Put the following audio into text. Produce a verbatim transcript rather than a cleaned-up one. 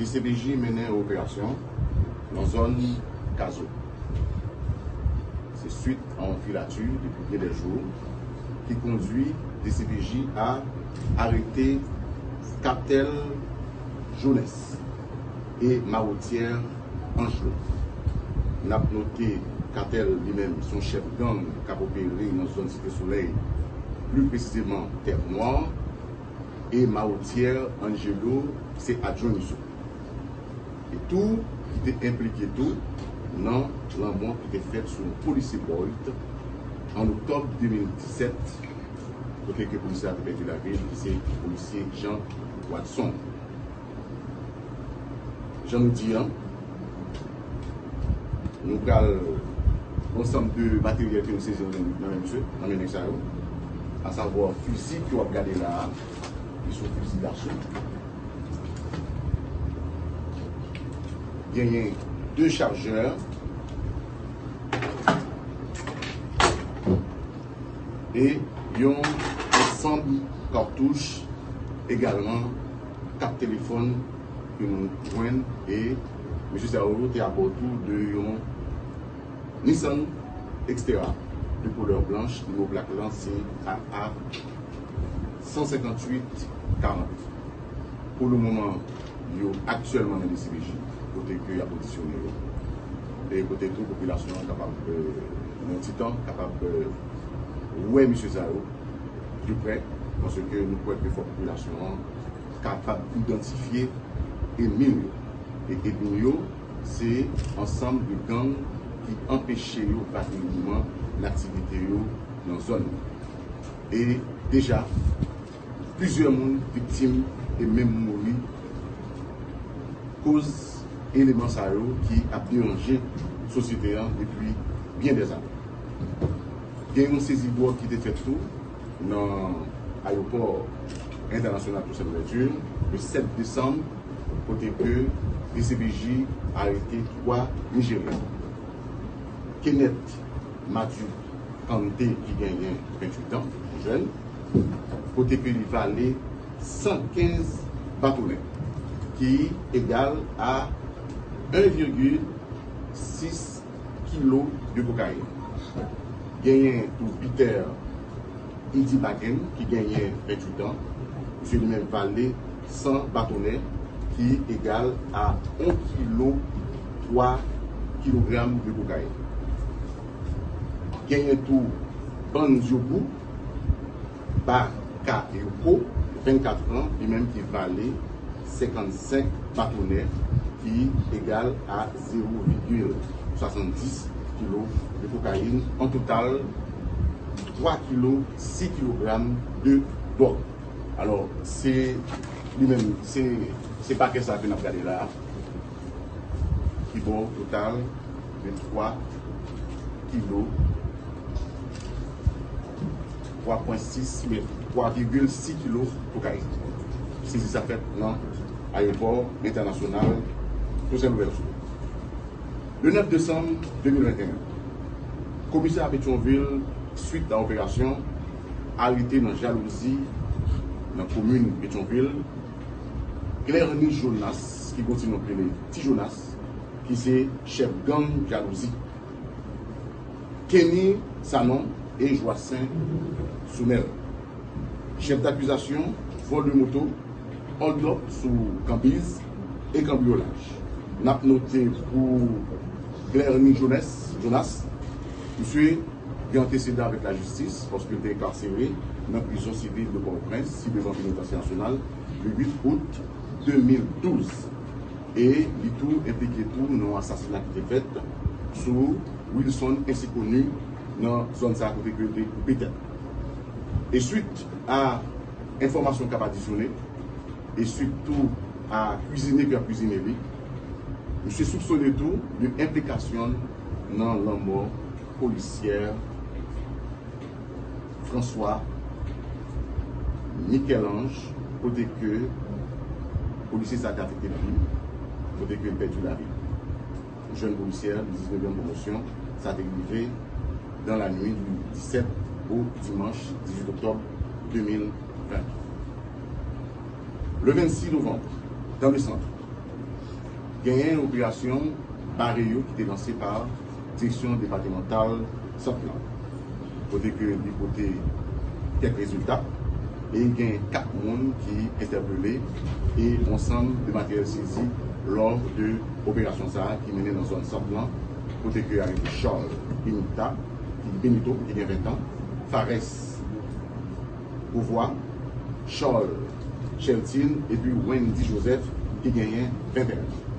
D C P J mennen operasyon nan zòn Kazo. Se swit a yon filati depi gen dè jou ki kondui D C P J a arete Katèl Jones e Mawotyè Anjlo. N ap note, Katèl li menm se yon chèf gang k ap opere nan zòn Site Solèy, pli presizeman Tèv Nwa, e Mawotyè Angelo se adjwen misye. E tou, ki te enplike tou nan lanmò ki te fèt sou yon polisye Bolt an oktòb de mil disèt, kote ke polisye a te pèdi lavi l, ki se polisye Jean Watson. Jan nou di a, nou pral, ansanm de materyèl ke nou sezi nan men, nan men misye, nan men nèg sa yo, asavwa fizi ke w ap gade la a, ki se yon fizi daso. Genyen de chajè e yon ansanm katouch, egalman kat telefòn ke nou jwenn, e mesye sa yo te abò tou de yon Nissan Xterra de koulè blanch, nimewo plak lan se A A san senkanntuit karant. Pou le moman, yo aktyèlman nan D C P J, kote ke y ap odisyone yo. E kote tou popilasyon an kapab, euh, nan yon ti tan, kapab, euh, wè mesye sa yo de prè, paske nou kwè ke fòk popilasyon an kapab idantifye ènmi l yo. E ènmi yo, se ansanm de gang ki anpeche yo vaze mouvman laktivite yo nan zòn nan. E deja, plizyè moun viktim e menm mouri koz eleman sa yo ki ap deranje sosyete an depi byen dèzane. Gen yon sezi dwòg ki te fèt tou nan ayewopò entènasyonal Toussaint Louverture, le sèt desanm, kote ke D C P J arete twa Nijeryen. Kenneth Matthew Kante, ki genyen venntuit an, jèn, kote ke li vale san kenz batonè, ki egal a en virgil sis kilo de kokayin. Genyen tou Peter Idibaken, ki genyen venntuit an. Misye li menm vale san batonè, ki egal a yon kilo twa kilogram de kokayin. Genyen tou Banzioku Bakayoko, vennkat an, li menm ki vale senkannsenk batonè, ki egal a zewo vigil swasanndis kilo de kokayin, an total twa kilo sis kilogram de dwòg. Alò, se li menm, se, se pakè sa ke n ap gade la a, ki ba w total de twa kilo, twa pwen sis, men twa vigil sis kilo kokayin. Sezi sa fèt nan ayewopò entènasyonal Toussaint Louverture. Le nèf desanm de mil venteyen, komisè a Petyonvil, swit a operasyon arete nan jalouzi nan komin Petyonvil, Clerny Jonas, ki gen yon ti non k rele Ti Jonas, ki se chèf gang jalouzi. Kenny Sanon e Joacin Sounel. Chèf dakizasyon, vòl de moto, hold up sou kanbiz e kanbriyolaj. N ap note pou Clerny Jones, Jonas, misye gen antesedan avèk lajistis, paske l te enkarsere nan prizon sivil de Pòtoprens, sibrevan Penitansye Nasyonal, le uit out de mil douz. E li tou enplike tou nan yon asasina ki te fèt sou Wilson Ensikoni nan zòn sa a kote ke yo te koupe tèt. E swit a enfòmasyon k ap adisyone, e swit tou a kwizine ke y ap kwizine li, misye soupsone tou de enplikasyon nan lanmò polisyè François Michel-Ange, kote ke polisye sa te afekte lavi l, kote ke l pèdi lavi l. Jèn polisyè de diznèvyèm pwomosyon, sa te rive dans la nuit du dix-sept au dimanche dix-huit octobre deux mille vingt. Le vingt-six novembre, dans le centre, Genyen operasyon bare yo ki te lanse pa Direksyon Depatmantal Sant lan, kote ke li pote kèk rezilta, e gen kat moun ki entèpele e yon ansanm de materyèl sezi lò de operasyon sa a ki mennen nan zòn Sant lan, kote ke arete Charles Benita, ki Benito, ki gen ven tan, Fares Beauvoir, Charles Cheltin epi Wendy Joseph ki genyen venteyen an.